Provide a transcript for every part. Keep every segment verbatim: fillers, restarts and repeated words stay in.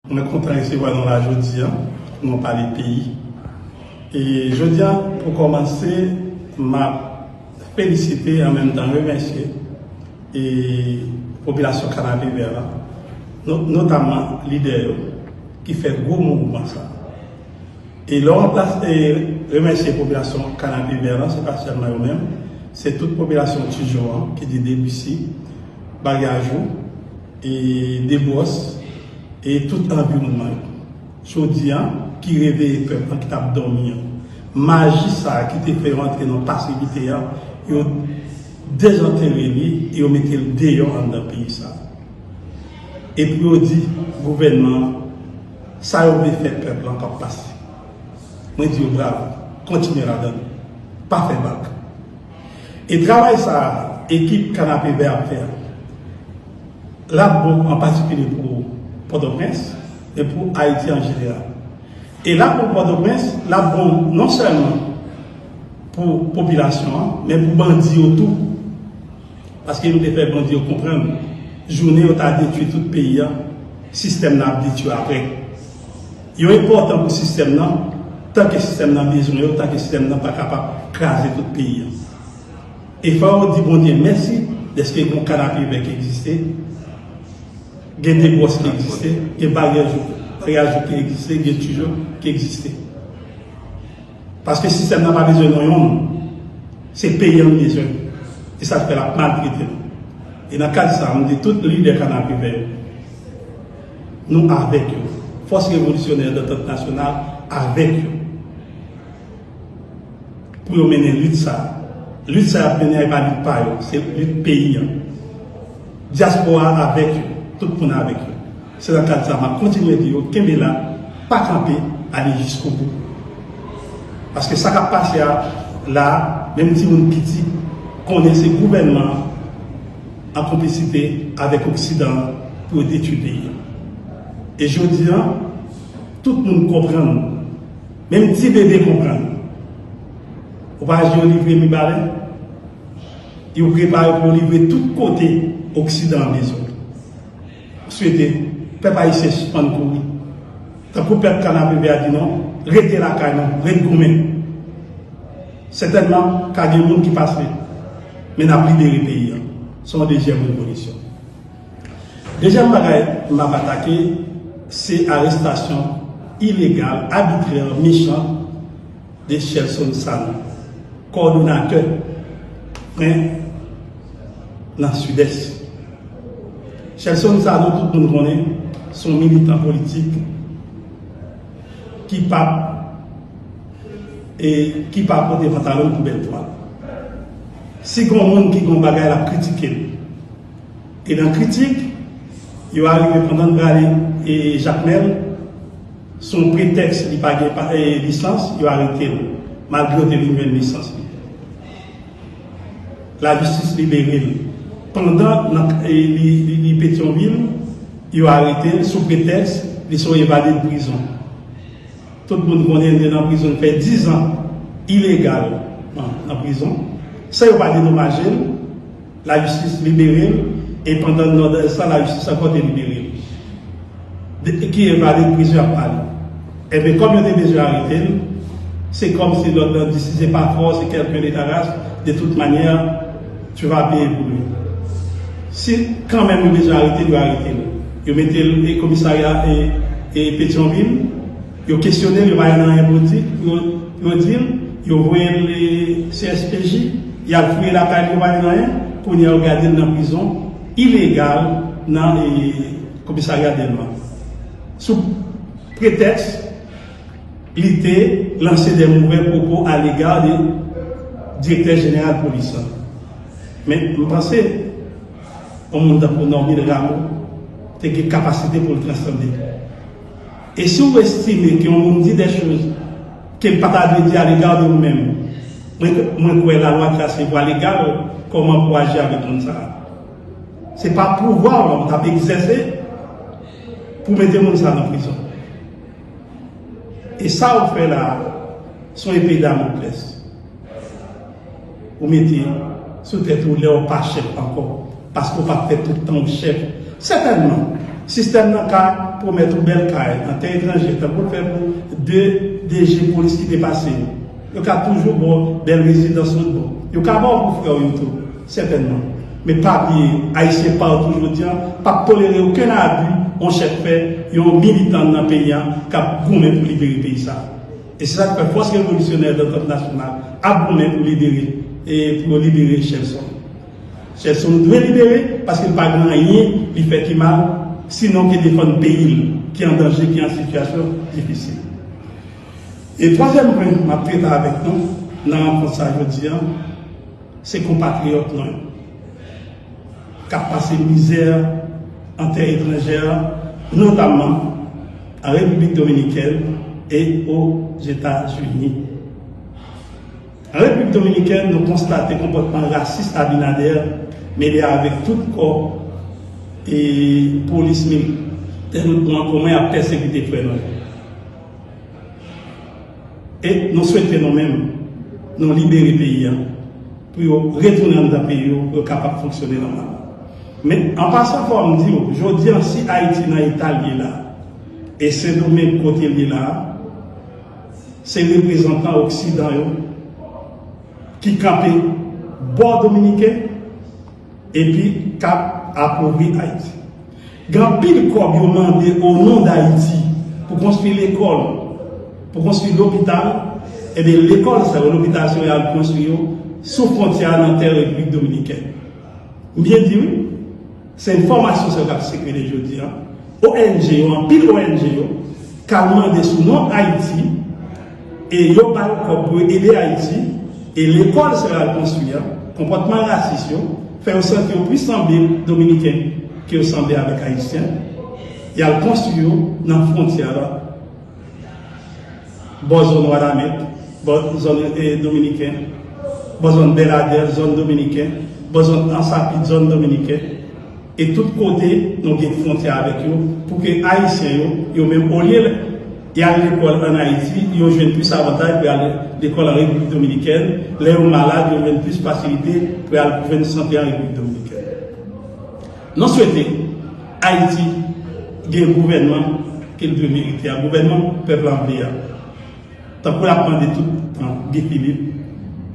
Mwen kontan resevwa nou la jodi a pou nou pale peyi. E jodi a, pou kòmanse, m ap felisite, an menm tan remèsye, e popilasyon Kanapevè la, no- notaman lidè yo ki fè gwo mouvman sa. E lè w ranplase, e remèsye popilasyon Kanapevè la, se pa sèlman yo menm, se tout popilasyon Tijo an, ki di Debisi, Bagajou, e Debwòs, e tout anviwònman yo. Jodi a, ki reveye pèp lan ki t ap dòmi an. Maji sa a ki te fè yo antre nan pasivite a, yo dezantere li e yo mete l deyò anndan peyi sa a. E pou yo di gouvènman an, sa yo vle fè pèp lan k ap pase. Mwen di yo bravo, kontinye ladan l, pa fè bak. E travay sa a, ekip Kanapevè ap fè a, l ap bon an patikilye pou Pòtoprens, men pou Ayiti an jeneral. E l ap bon pou Pòtoprens, l ap bon non sèlman pou popilasyon an, men pou bandi yo tou. Paske nou te fè bandi yo konprann, jounen yo ta detwi tout peyi a, sistèm nan ap detwi apre. Yo enpòtan pou sistèm nan, tanke sistèm nan bezwen yo, tanke sistèm nan pa kapab kraze tout peyi a. E fò yo di Bondye mèsi dèske gen yon Kanapevè ki egziste, gen Debwòs ki egziste, gen Bagajou, Bagajou ki egziste, gen Tijo ki egziste. Paske sistèm nan pa bezwen nou yonn. Se peyi an l bezwen. E sa k fè l ap maltrete nou. E nan kad sa a, m di tout lidè Kanapevè yo, nou avèk yo. Fòs Revolisyonè Dantant Nasyonal avèk yo. Pou yo mennen lit sa a. Lit sa a y ap mennen a, e pa lit pa yo, se lit peyi an. Dyaspora avèk yo, tout moun avèk yo. Se nan kad sa a m ap kontinye di yo, kenbe la, pa kanpe, ale jiskobou. Paske sa k ap pase a la a, menm timoun piti konnen se gouvènman an an konplisite avèk Oksidan an pou yo detwi peyi a. E jodi a, tout moun konprann, menm ti bebe konprann. Ou pa wè yo livre Mibalè? Yo prepare pou yo livre tout kote Oksidan an bezwen. M swete pèp ayisyen sispann kouri. Tankou pèp Kanapevè a di non, rete lakay nou, ret goumen. Sètènman, ka gen moun ki pase, men n ap libere peyi a. Se yon dezyèm revolisyon. Dezyèm bagay m ap atake, se arestasyon ilegal, abitrè, mechan de Shelson Sanon, kowòdonatè Pwen nan Sidès. Shelson Sanon, tout moun konnen, se yon militan politik ki p ap, e, ki pa pote pantalon pou bèl twal. Si gen yon moun ki gen yon bagay, l ap kritike l. E nan kritik, yo arive pandan l prale, e, Jakmèl, sou yon pretèks li pa gen pa- e, lisans, yo arete l, malgre yo te vin jwenn lisans li. Lajistis libere l. Pandan nan, e, li, li, li Petyonvil, yo arete l sou pretèks li se yon evade de prizon. Tout moun konnen l te nan prizon, l fè dizan ilegal nan, nan prizon, san yo pa dedomaje l. Lajistis libere l, e pandan l nan sa, lajistis ankò te libere l. De ki evade prizon y ap pale? Ebyen, kòm yo te bezwen arete l, se kòmsi lòd lan di, si se pa fò, se kèlke letaras, de tout manyè, tu vas payer pour lui. Si kanmenm yo bezwen arete l, yo arete l. Yo mete l e komisarya e, e Petyonvil, yo kesyone l, yo pa jwenn anyen pou di, yo, yo di l, yo voye l e, C S P J, y al fouye lakay li, yo pa jwenn anyen, kounye a yo gade l nan prizon ilegal nan e, komisarya Dèlma. Sou pretèks li te lanse de movè pwopo alega de direktè jeneral polis la. Men, m panse, yon moun tankou Normil Rameau te gen kapasite pou l transande. E si w estime ke yon moun di de choz ke l pa ta dwe di alega de ou menm, mwen, mwen kwè lalwa trase vwa legal kòman pou aji avèk moun sa a. Se pa pouvwa w lan ou t ap egzèse pou mete moun sa nan prizon. E sa ou fè la a, se yon epe Damoclès ou mete sou tèt ou lè ou pa chèf ankò, paske ou pa t fè tout tan ou chèf. Sètènman, Sistèm nan ka pwomèt ou bèl kay nan tè etranje, tankou l fè pou de D G polis ki te pase yo. Yo ka toujou ba w bèl rezidans lòt bò. Yo ka ba w pou frè w yo tou, sètènman. Men pa bliye, Ayisyen patou jodi a p ap tolere okenn abi yon chèf fè, yon militan nan peyi a k ap goumen pou libere peyi sa. E se sa k fè Fòs Revolisyonè Dantant Nasyonal ap goumen pou libere, e pou yo libere Shelson. Shelson dwe libere paske l pa gen anyen li fè ki mal, sinon ke defann peyi l ki an danje, ki an sitiyasyon difisil. E twazyèm pwen m ap trete avèk nou nan rankont sa jodi a, se konpatriyòt nou yo k ap pase mizè an tè etranjè, notamman an Repiblik Dominikèn e Ozetazini. An Repiblik Dominikèn, nou konstate konpòtman rasis Abinader mele avèk tout kò e polis militè nou pran kòman y ap pèsekite frè nou yo. E nou swete nou menm, nou libere peyi a, pou yo retounen anndan peyi yo, pou yo kapab fonksyone nòmal. Men, an pasan, fò m di w, jodi a, si Ayiti nan eta l ye la, e Sendomeng kote l ye la, se reprezantan Oksidan yo ki kanpe bò Dominiken, epi k ap apovri Ayiti. Gen anpil kòb yo mande o non d Ayiti pou konstwi lekòl, pou konstwi lopital. Ebyen, lekòl sa yo, lopital sa yo, y al konstwi yo sou fwontyè a nan tè Repiblik Dominikèn. M byen di wi, se enfòmasyon sa yo k ap sikile jodi a. O N G yo, anpil O N G yo, k al mande sou non Ayiti, e yo ba yo kòb pou yo ede Ayiti, e lekòl sa yo al konstwi a, konpòtman rasis yo, fè yo santi yo plis sanble Dominiken ke yo sanble avèk Ayisyen. Y al konstwi yo nan fwontyè la, bò zòn Wanament, bò zòn, e, Dominiken, bò zòn Bèladè, zòn Dominiken, bò zòn Ansapit, zòn Dominiken. E tout kote nou gen fwontyè avèk yo, pou ke Ayisyen yo, yo menm, olye y al lekòl ann Ayiti, yo jwenn plis avantaj pou y al lekòl an Repiblik Dominikèn. Lè yo malad, yo jwenn plis fasilite pou y al jwenn sante an Repiblik Dominikèn. Nou swete Ayiti gen gouvènman ke l dwe merite a, gouvènman pèp la vle a. Tankou l ap mande tout tan Guy Philippe,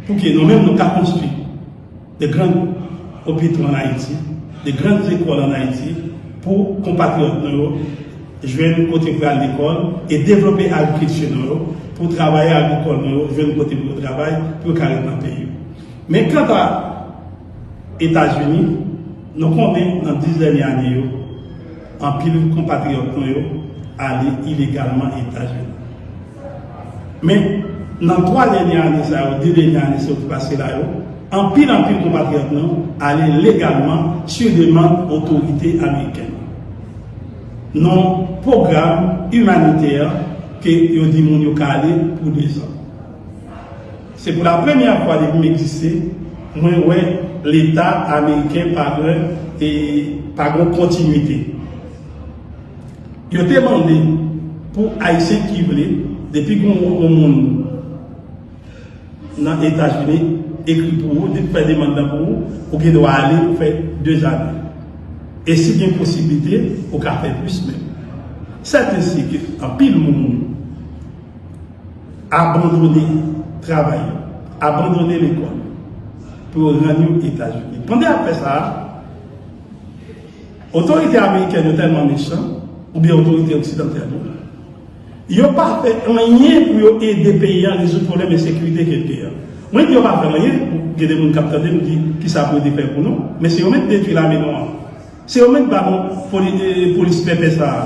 pou ke nou menm nou ka konstwi de grann opito ann Ayiti, de grann lekòl ann Ayiti, pou konpatriyòt nou yo jwenn kote pou y al lekòl e devlope agrikilti nou yo, pou travayè agrikòl nou yo jwenn kote pou yo travay, pou yo ka ret nan peyi yo. Men kanta Etazini, nou konnen nan dis dènye ane yo, anpil konpatriyòt nou yo ale ilegalman Etazini. Men, nan twa dènye ane sa yo, de dènye ane sa yo ki pase la yo, anpil, anpil konpatriyòt nou ale legalman sou demann otorite amerikèn. Nan pwogram imanitè ke yo di moun yo ka ale pou de zan. Se pou la premyè fwa depi m egziste, mwen wè Leta ameriken pa gen, e, pa gen kontinite. Yo te mande pou Ayisyen ki vle, depi gen yon moun nan Etazini ekri pou ou, depi fè demann nan pou ou, ou gen dwa ale pou fè de zane. E si gen posiblite, ou ka fè plis menm. Sèten si ke anpil moun abandone travay yo, abandone lekòl, pou yo rann yo Etazini. Pandan y ap fè sa a, otorite amerikèn yo tèlman mechan, oubyen otorite oksidantal yo, yo pa fè anyen pou yo ede peyi a rezoud pwoblèm ensekirite ke l gen an. Mwen di yo pa fè anyen, gen de moun k ap tande m di kisa pou yo te fè pou nou, men se yo menm ki detwi lame nou an. Se yo menm ki ba nou poli-, eh, polis pèpè sa a.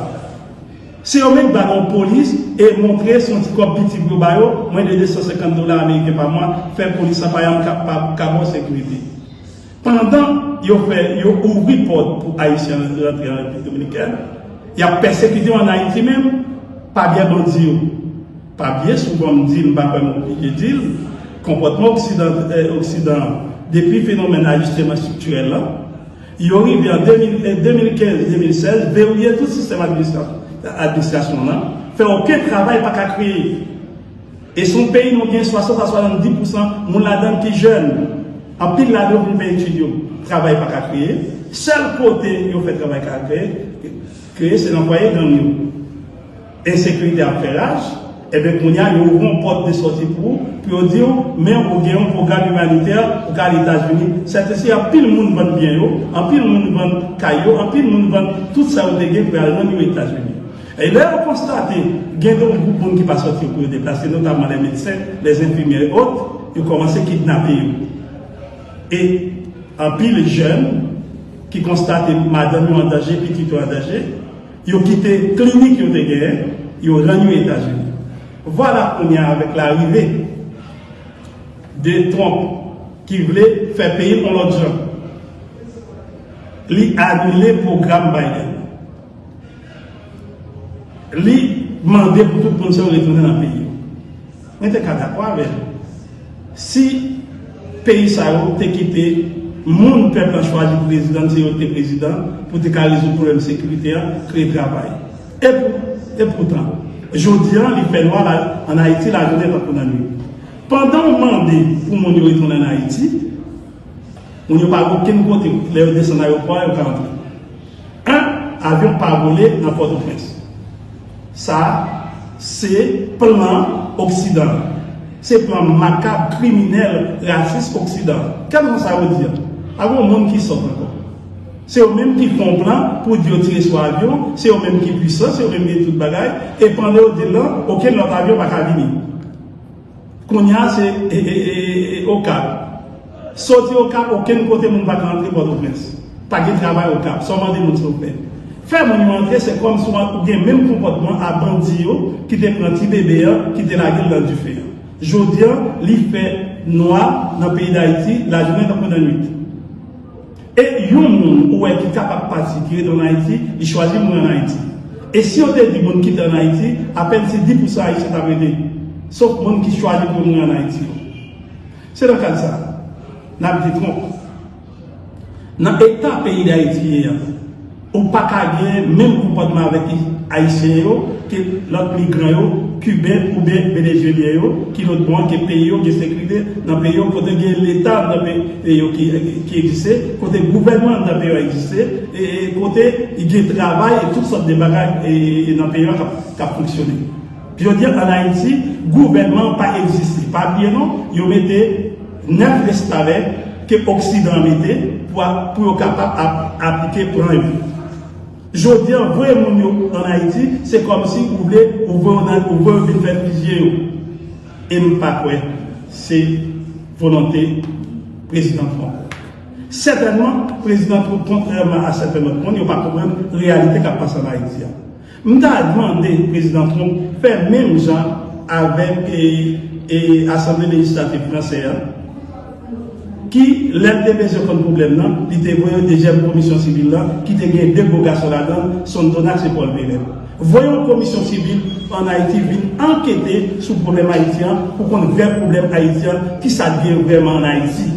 Se yo menm ki ba nou polis e montre se yon ti kòb piti pou yo ba yo, mwens de de san senkant dola ameriken pa mwa, fè polis la pa janm ka, pa, ka ba w sekirite. Pandan yo fè, yo ouvri pòt pou Ayisyen rantre an Repiblik Dominikèn, y ap pèsekite w ann Ayiti menm, pa byen bandi yo. Pa bliye, souvan m di l, m pa kwè m oblije di l, konpòtman Oksidan, eh, Oksidan an, depi fenomèn ajisteman estriktirèl la, yo rive an de mil, eh, de mil kenz, de mil sèz, verrouye tout sistèm administra-, administrasyon an, fè okenn travay pa ka kreye. E se yon peyi nou gen swasant a swasanndis pousan moun ladan l ki jèn. Anpil ladan yo vin fè etid yo. Travay pa ka kreye. Sèl kote yo fè travay ka kreye, Kreye, se nan fwaye gang yo. Ensekirite ap fè raj, ebyen kounye a yo ouvri yon pòt de sòti pou ou, pou yo di w, men ou gen yon pwogram imanitè, ou ka al Etazini. Sètesi, anpil moun vann byen yo, anpil moun vann kay yo, anpil moun vann tout sa yo te gen pou y al rann yo Etazini. E lè yo konstate gen de yon gwoup moun ki pa sòti pou yo deplase, notamman les médecins, les infirmières et autres, yo kòmanse kidnape yo. E anpil jèn ki konstate madanm yo an danje, pitit yo an danje, yo kite klinik yo te genyen, yo rann yo Etazini. Vwala kounye a avèk larive de Trump ki vle fè peyi yon lòt jan, li anile pwogram Biden. Li mande pou tout moun sa yo retounen nan peyi yo. Mwen te ka dakò avè l. Si peyi sa yo te kite moun pèp lan chwazi prezidan, se yo te prezidan, pou te ka rezoud pwoblèm sekirite a, kreye travay. E pou, e poutan, jodi an, li fè nwa la, ann Ayiti, lajounen tankou nan nwit. Pandan w mande pou moun yo retounen ann Ayiti, moun yo pa gen okenn kote, lè yo desann ayewopò a, yo ka antre. An, avyon pa vole nan Pòtoprens. Sa a, se plan Oksidan. Se plan makab, kriminèl, rasis Oksidan. Kèlkeswa sa yo di a, pa gen yon moun ki sòt ankò. Se yo menm ki fè yon plan pou di yo tire sou avyon, se yo menm ki pwisan, se yo menm ki gen tout bagay, e pandan yo di l lan, okenn lòt avyon pa ka vini. Kounye a se e, e, e, e, Okap. Soti Okap, okenn kote moun pa ka antre Pòtoprens. Pa gen travay Okap. Sa w mande moun sa w fè? Fè moun yo antre, se kòmsi w gen menm konpòtman a bandi yo ki te pran ti bebe an, ki te lage l nan dife an. Jodi an, li fè nwa nan peyi Dayiti, lajounen tankou nan nwit. E yon moun ou wè ki kapab pati, ki rete ann Ayiti, li chwazi mouri ann Ayiti. E si yo te di moun kite ann Ayiti, apèn se dis pousan Ayisyen t ap rete. Sof moun ki chwazi pou yo mouri ann Ayiti yo. Se nan kad sa a, n ap di Trump, nan eta peyi Dayiti ye a, ou pa ka gen menm konpòtman avèk Ayisyen yo ke lòt migran yo, Kiben oubyen Venezyelyen yo, ki lòt bò an, ke peyi yo gen sekirite nan peyi yo, kote gen Leta nan peyi yo ki, ki egziste, kote gouvènman nan peyi yo egziste, e, e kote gen travay e tout sòt de bagay e, e nan peyi yo k ap, k ap fonksyone. Jodi a, ann Ayiti, gouvènman pa egziste. Pa bliye non, yo mete nèf restavèk ke Oksidan an mete pou, pou yo kapab ap, aplike plan yo. Jodi a, voye moun yo ann Ayiti, se kòmsi ou vle, ou voye yo nan, ou voye yo vin fè fizye yo. E m pa kwè se volonte prezidan Trump. Sètènman, prezidan Trump, kontrèman a sèten lòt moun, yo pa konprann reyalite k ap pase ann Ayiti a. M ta mande prezidan Trump fè menm jan avèk, e, e, Asanble Lejislatif fransè a, ki, lè l te bezwen konn pwoblèm nan, li te voye dezyèm komisyon sivil la, ki te gen de gwo gason ladan l, Sonthonax e Paul Véret. Voye yon komisyon sivil ann Ayiti vin ankete sou pwoblèm Ayiti an, pou konn vrè pwoblèm Ayiti an, kisa k gen vrèman ann Ayiti.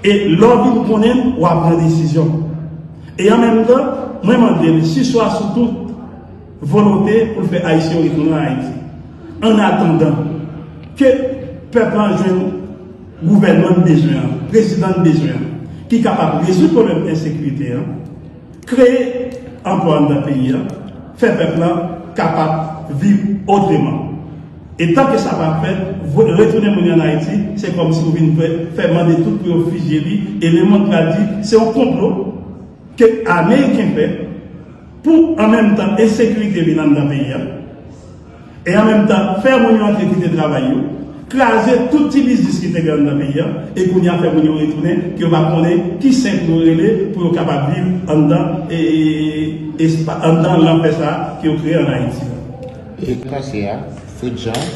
E lè w vin konnen l, w a pran desizyon. E an menm tan, mwen mande l, siswa sou tout volonte pou l fè Ayisyen yo retounen ann Ayiti. Annatandan ke pèp lan jwenn gouvènman n bezwen an, prezidan n bezwen an, ki kapab rezoud pwoblèm ensekirite an, kreye anplwa anndan peyi a, fè pèp lan kapab viv otreman. E tan ke sa pa fèt, vo-, retounen moun yo ann Ayiti, se kòmsi ou vin fè, fè mande tout pou yo fizye li, e lemonn pral di, se yon konplo ke Ameriken fè, pou an menm tan ensekirite vin anndan peyi a, e an menm tan fè moun yo antre kite travay yo, kraze tout ti biznis ki te gen anndan peyi a, e kounye a fè moun yo retounen, ke yo pa konnen ki sen pou yo rele, pou yo kapab viv anndan, e, e, espa-, anndan lanfè sa a ke yo kreye ann Ayiti a. E pase a, Fritz Jean,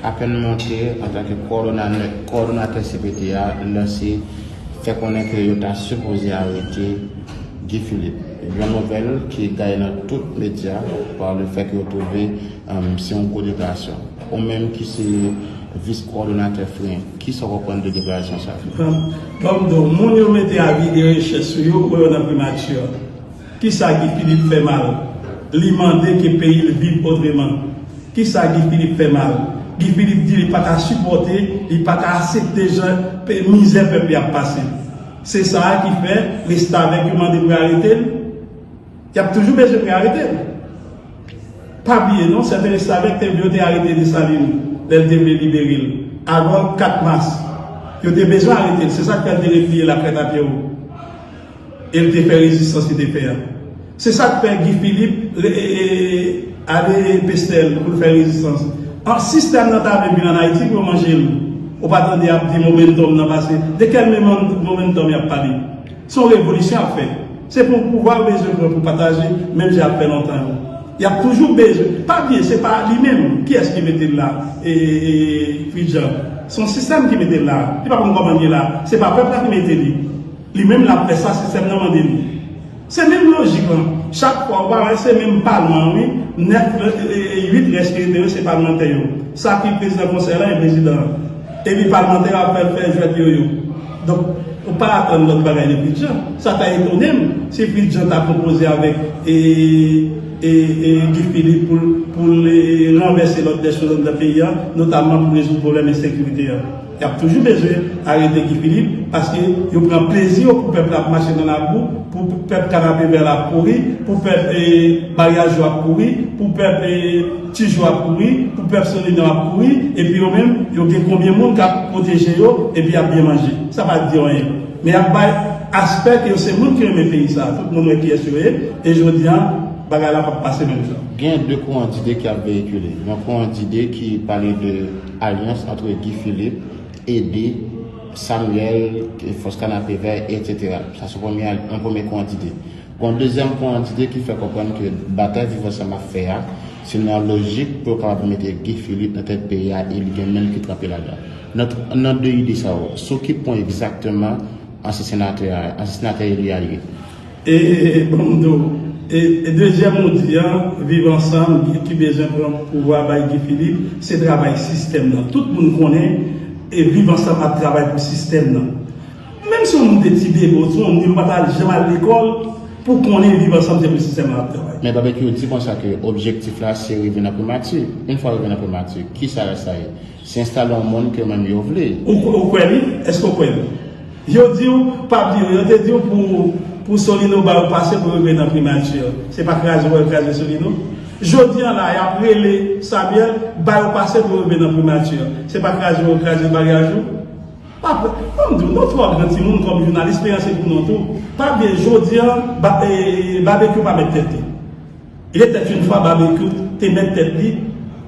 apèn monte antanke kowòdonane-, kowòdonatè C P T a, lanse fè konnen ke yo ta sipoze arete Guy Philippe. Yon nouvèl ki gaye nan tout medya pa le fè ke yo twouve, um, se yon gwo deklarasyon. Ou menm ki se vis kowòdonatè Fren, kisa w konprann de deklarasyon sa a? Bon, bon, donk, moun yo mete avi de rechèch sou yo, pou yo nan primati a. Kisa Guy Philippe fè mal? Li mande ke peyi l viv otreman. Kisa Guy Philippe fè mal? Guy Philippe di li pa ka sipòte, li pa ka aksepte jan pe-, mizè pèp li ap pase. Se sa a ki fè restavèk yo mande pou yo arete l. Y ap toujou bezwen pou yo arete l. Pa bliye non, sèten restavèk te vle yo te arete Desalin lè l te vle libere l. Avan kat mas, yo te bezwen arete l. Se sa k fè l te repliye Lakrètapyewou. E l te fè rezistans li te fè a. Se sa k fè Guy Philippe re- e- e- ale Pestèl pou l fè rezistans. An, sistèm nan ta vle vin ann Ayiti pou yo manje l. Ou pa tande y ap di momentum nan pase. De kèl momen- momentum y ap pale? Se yon revolisyon y ap fè. Se pou pouvwa yo bezwen pran pou pataje, menm jan y ap fè lontan yo. Y ap toujou bezwen. Pa bliye, se pa li menm. Kiyès ki mete l la? E, e, e, Fritz Jean. Se yon sistèm ki mete l la. Li pa konn kòman l ye la. Se pa pèp la ki mete li. Li menm l ap fè sa sistèm nan mande li. Se menm lojik lan. Chak fwa, ou pa wè, se menm palman an, wi. Nèf, e, e, uit rès ki rete yo, se palmantè yo. Sa ki prezidan konsèy lan e prezidan an. Epi palmantè yo ap fè, fè jwèt yoyo. Donk, ou pa atann lòt bagay de Fritz Jean. Sa ta etone m si Fritz Jean ta pwopoze avèk, e, e, e, Guy Philippe pou l, pou l, e, ranvèse lòd dè choz anndan peyi a, notamman pou rezoud pwoblèm ensekirite a. Y ap toujou bezwen arete Guy Philippe, paske yo pran plezi yo pou pèp la ap mache nan labou, pou pèp Kanapevè la ap kouri, pou pèp, e, Baryaj yo ap kouri, pou pèp, e, Tijo ap kouri, pou pèp Solino ap kouri, epi yo menm, yo gen konbyen moun k ap pwoteje yo, epi y ap byen manje. Sa pa di yo anyen. Men y ap bay aspè ke yo se moun ki renmen peyi sa a. Tout moun wè kiyès yo ye, e jodi a, bagay la p ap pase menm jan. Gen de kouran dide ki ap veyikile. Yon kouran dide ki pale de alyans ant Guy Philippe, Ede, Samuel, Fòs Kanapevè, etsetera. Sa se premye, yon premye kouran dide. Gon dezyèm kouran dide ki fè konprann ke batay Viv Ansanm ap fè a, se nan lojik pou yo kapab mete Guy Philippe nan tèt peyi a e li gen men l ki tranpe ladan. Nan, nan de ide sa yo, sou ki pwen egzakteman ansyen senatè a, ansyen senatè eli a ye? E, ban m di w, e, e dezyèm ou di a, Viv Ansanm ki, ki bezwen pran pouvwa bay Guy Philippe, se travay sistèm nan. Tout moun konnen, e Viv Ansanm ap travay pou sistèm nan. Menm si yon moun te ti bebe, ou si yon moun ki pa t al janm al lekòl, pou konnen Viv Ansanm se pou sistèm nan ap travay. Men Babekyou di konsa ke objektif la se rive nan primati. Yon fwa rive nan primati, kisa rès la ye? Se enstale yon moun ke menm yo vle. Ou, ou kwè li? Èske ou kwè li? Yo di w, pa bliye, yo te di w pou, pou Solino ba yo pase pou yo rive nan primati. Se pa kraze w al kraze Solino? Jodi a la, y ap rele Samuel, ba yo pase pou yo rive nan primati. Se pa kraze w al kraze maryaj ou? Pa vre. Ban m di w, nou twò gran timoun kòm jounalis, peye se pou nou tou. Pa bliye, jodi a, ba, e, Babekyou pa mèt tèt li. Il était une fois Babekyou te mèt tèt li,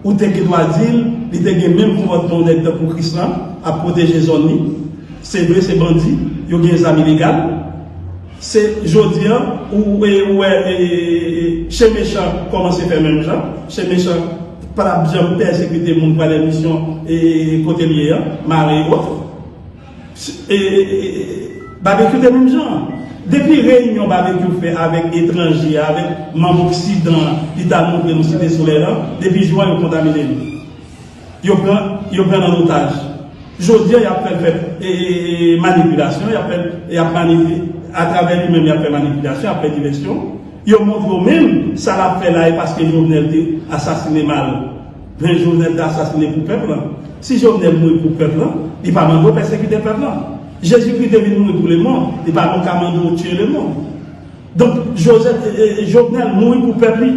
ou te gen dwa di l, li te gen menm konpòtman yon nèg tankou Krislan, ap pwoteje zòn li. Se vre, se bandi, yo gen zam ilegal. Se jodi a, ou, e, ou wè, e, e, e, Chen Mechan kòmanse fè menm jan. Chen Mechan pa t ap janm pèsekite moun pou al misyon, e, kote l ye a, Mare e wòt. E, e, e, e, Babekyou te menm jan. Depi reyinyon Babekyou fè avèk etranje, avèk manm oksidan, li t al montre nou Site Solèy lan, depi jou a yo kontamine li. Yo pran, yo pran l an otaj. Jodi a, y ap fè l fè, e, e, e, manipilasyon, y ap fè l, y ap manipi-, atravè li menm, y ap fè manipilasyon, y ap fè divèsyon. Yo montre w menm sa l ap fè la, e paske Jovenel te asasine mal. Men Jovenel te asasine pou pèp lan. Si Jovenel mouri pou pèp lan, li pa mande w pèsekite pèp lan. Jezikri te vin mouri pou lemonn, li pa ka mande w tiye lemonn. Donk, Jozèf, e, e, Jovenel mouri pou pèp li.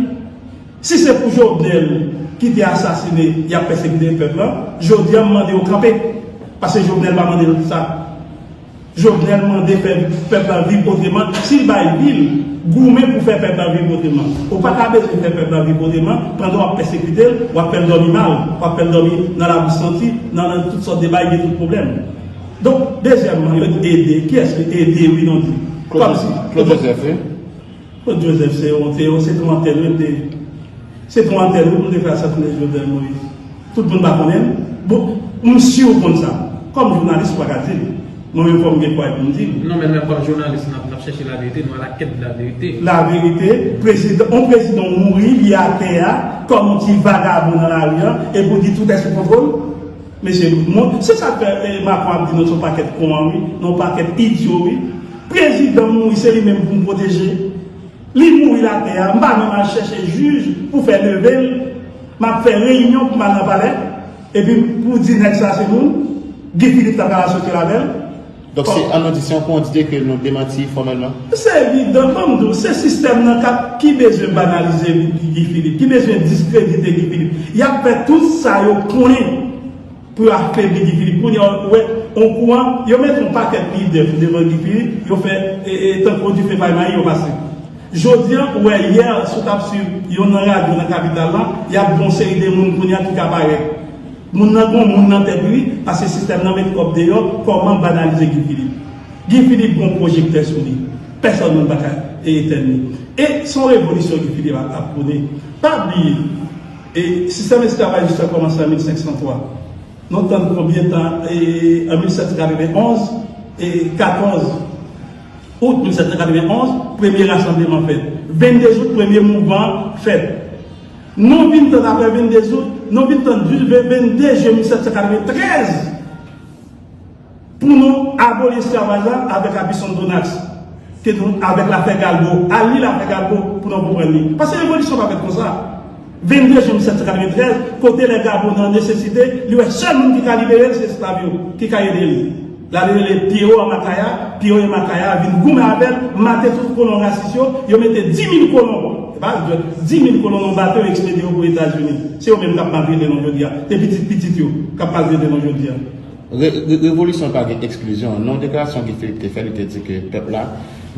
Si se pou Jovenel ki te asasine, y ap pèsekite pèp lan, jodi a m mande yo kanpe. Paske Jovenel pa mande l sa. Jovenel mande fè pèp la viv otreman. Si l bay vi l, goumen pou fè pèp la viv otreman. Ou pa ka bezwen fè pèp la viv otreman pandan w ap pèsekite l, w ap fè l dòmi mal, w ap fè l dòmi nan labou santi, nan, nan tout sòt de bagay, gen tout pwoblèm. Donk, dezyèmman, yo di Ede. Kiyès ki Ede, wi, non di? Claude, kòmsi, Claude Joseph, wi. Claude Joseph, se yon, se yon, se yon antèn, wi, te, se yon antèn, wi, pou te fè asasine Jovenel Moïse. Tout moun pa konnen l. Bon, m si w konn sa. Kòm jounalis, ou pa ka di l. Mwen menm, fò m gen kouraj pou m di l. Non, men, men kòm jounalis, n ap, n ap chèche laverite, nou a la quête de la vérité. Laverite, prezidan, yon prezidan mouri, li atè a, kòm yon ti vagabon nan lari a, epi w di tout est sous contrôle. Mesye, moun, se sa k fè, e, Macron ap di nou se yon pakèt kon an, wi, nou yon pakèt idyo, wi. Prezidan mouri, se li menm pou m pwoteje. Li mouri l atè a, m pa menm al chèche jij pou fè leve l. M ap fè reyinyon pou m al nan palè, epi pou di nèg sa se moun, Guy Philippe ta pral asosye l avè l. Donk, se an nou di, se yon kontdite ke nou demanti fòmèlman? Se evidan, ban m di w, se sistèm nan k ap, ki bezwen banalize Guy Philippe, ki bezwen diskredite Guy Philippe. Y ap fè tout sa yo konnen pou yo afebli Guy Philippe. Kounye a, ou wè, yon kou an, yo mete yon pakèt lidè devan Guy Philippe, yo fè, e, e, tankou dife pay mayi, yo pase. Jodi a, ou wè, yè, si w t ap swiv youn nan radyo nan kapital la, y ap gen yon seri de moun kounye a ki ka parèt. Moun nan gon moun nan tèt li, paske sistèm nan met kòb deyò, kòman banalize Guy Philippe. Guy Philippe gon pwojektè sou li. Pèsòn moun pa ka etèn li. E se yon revolisyon Guy Philippe ap, ap pwone. Pa bliye, e sistèm esklavajis la kòmanse an mil senk san twa. Nou tann konbyen tan, e, an mil sèt san katrevenn onz, e katòz out mil sèt san katrevenn onz, premye rasanbleman fèt. Vennde out, premye mouvman fèt. Nou vin tann apre vennde out, nou vin tann jis vennde jen mil sèt san katreventrèz pou nou aboli esklavaj la avèk Abbison Donax, ke nou, avèk lafè Galbaud. A li lafè Galbaud pou nou konprann li. Paske revolisyon pa fèt konsa. Vennde jen mil sèt san katreventrèz, kote lè Galbaud nan nesesite, li wè sèl moun ki ka libere l se esklav yo, ki ka ede l. L ale rele Pierrot a Makaya, Pierrot e Makaya vin goumen avè l, mate tout kolon rasis yo, yo mete dis mil kolon, e pa dis mil kolon nan bato, yo ekspedye yo pou Etazini. Se yo menm k ap maltrete nou jodi a. Se pitit pitit yo k ap maltrete nou jodi a. Re, re, revolisyon pa gen eksklizyon. Nan yon deklarasyon ke Philippe te fè, li te di ke pèp la,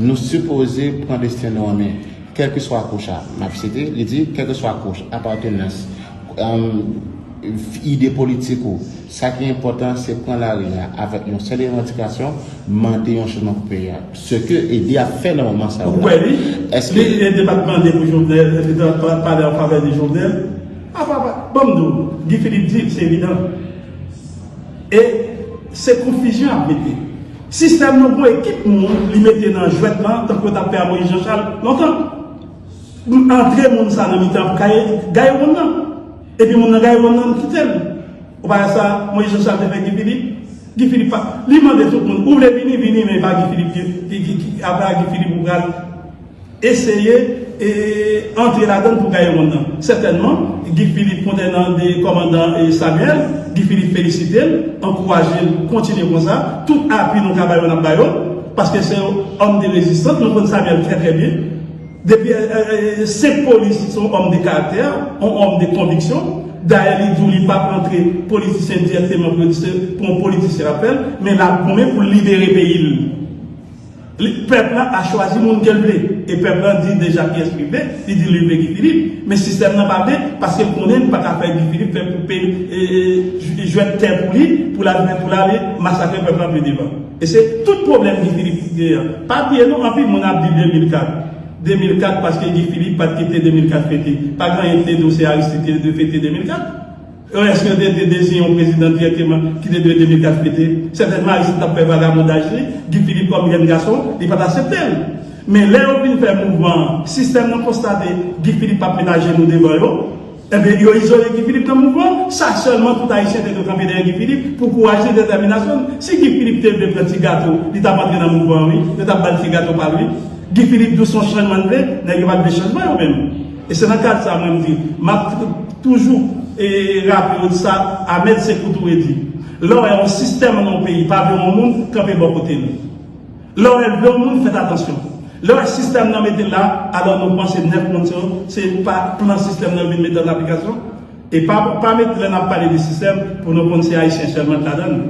nou sipoze pran desten nou an men. Kèlkeswa kouch a, m ap site, li di, kèlkeswa kouch, apatenans, ide politik ou, sa ki enpòtan, se pran lari a avèk yon sèl revandikasyon, mande yon chanjman pou peyi a. Se ke ede ap fè nan moman sa yo. Ou kwè li? Èske li, li te pa t mande pou Jovenel, li te pa t pale an favè de Jovenel? Apa, apa, ban m di w, Guy Philippe di l, se evidan. E se konfizyon y ap mete. Sistèm nan gon ekip moun li mete nan jwèt lan, tankou yo t ap fè a Moïse Jean Charles lontan. Antre moun sa nan mitan pou gaye, gaye wonn nan. Epi moun nan gaye wonn nan, kite l. Ou pa wè sa Moïse Jean Charles te fè Guy Philippe? Guy Philippe pa, li mande tout moun, ou vle vini, vini, men pa Guy Philippe ki, ki, ki, ki, apa Guy Philippe ou pral eseye, e, antre ladann pou gaye wonn nan. Sètènman, Guy Philippe, kontènan de kòmandan, e, Samuel, Guy Philippe felisite l, ankouraje l, kontinye konsa. Tout apui nou ka ba yo, n ap ba yo, paske se yon òm de rezistans, nou konn Samuel trè, trè byen. Depi, e, e, e, senp polis, se yon òm de karaktè, yon òm de konviksyon. Dayè, li di w li p ap rantre politisyen dirèkteman pou, pou yon politisyen l ap fè l, men l ap goumen pou l libere peyi l. Li, pèp la a chwazi moun ke l vle. E pèp la di deja kiyès li vle, li di li vle Guy Philippe. Men sistèm nan pa vle, paske l konnen li pa ka fè Guy Philippe fè koupe, e, e, jwèt tè pou li, pou l al, pou l ale masakre pèp la pi devan. E se tout pwoblèm Guy Philippe genyen an. Pa bliye non, anpil moun ap di de mil kat. De mil kat paske Guy Philippe pa t kite de mil kat fete. Pa gen anyen ki te di w se Aristide ki te dwe fete de mil kat. Èske yo te, te deziyen yon prezidan dirèkteman ki te dwe de mil kat fete? Sètènman, Aristide t ap fè vagabondaj li, Guy Philippe kòm jèn gason, li pa t aksepte l. Men lè yo vin fè mouvman an, sistèm nan konstate Guy Philippe p ap met ajenou devan yo, enben, yo izole Guy Philippe nan mouvman an. Sa sèlman tout Ayisyen te dwe kanpe dèyè Guy Philippe pou kouraj li, detèminasyon l. Si Guy Philippe te vle pran ti gato, li t ap antre nan mouvman an, wi. Yo t ap ba l ti gato pa l, wi. Guy Philippe di w se yon chanjman l vle, nèg yo pa t vle chanjman yo menm. E se nan kad sa mwen m di, m ap t-, toujou, e, raple w sa Ahmed Sekou Touré di. Lè w wè yon sistèm nan yon peyi pa vle yon moun, kanpe bò kote l. Lè w wè l vle yon moun, fèt atansyon. Lè w wè sistèm nan mete l la, alò nou panse nèf moun se, se pa plan sistèm nan vin mete an aplikasyon. E pa, pa met lè n ap pale de sistèm pou nou konn se Ayisyen sèlman k ladan l.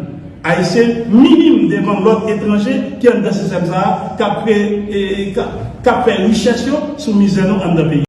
Ayisyen minim devan lòt etranje ki anndan sistèm sa a, k ap kreye, e, k ap, k ap fè richès yo sou mizè nou anndan peyi.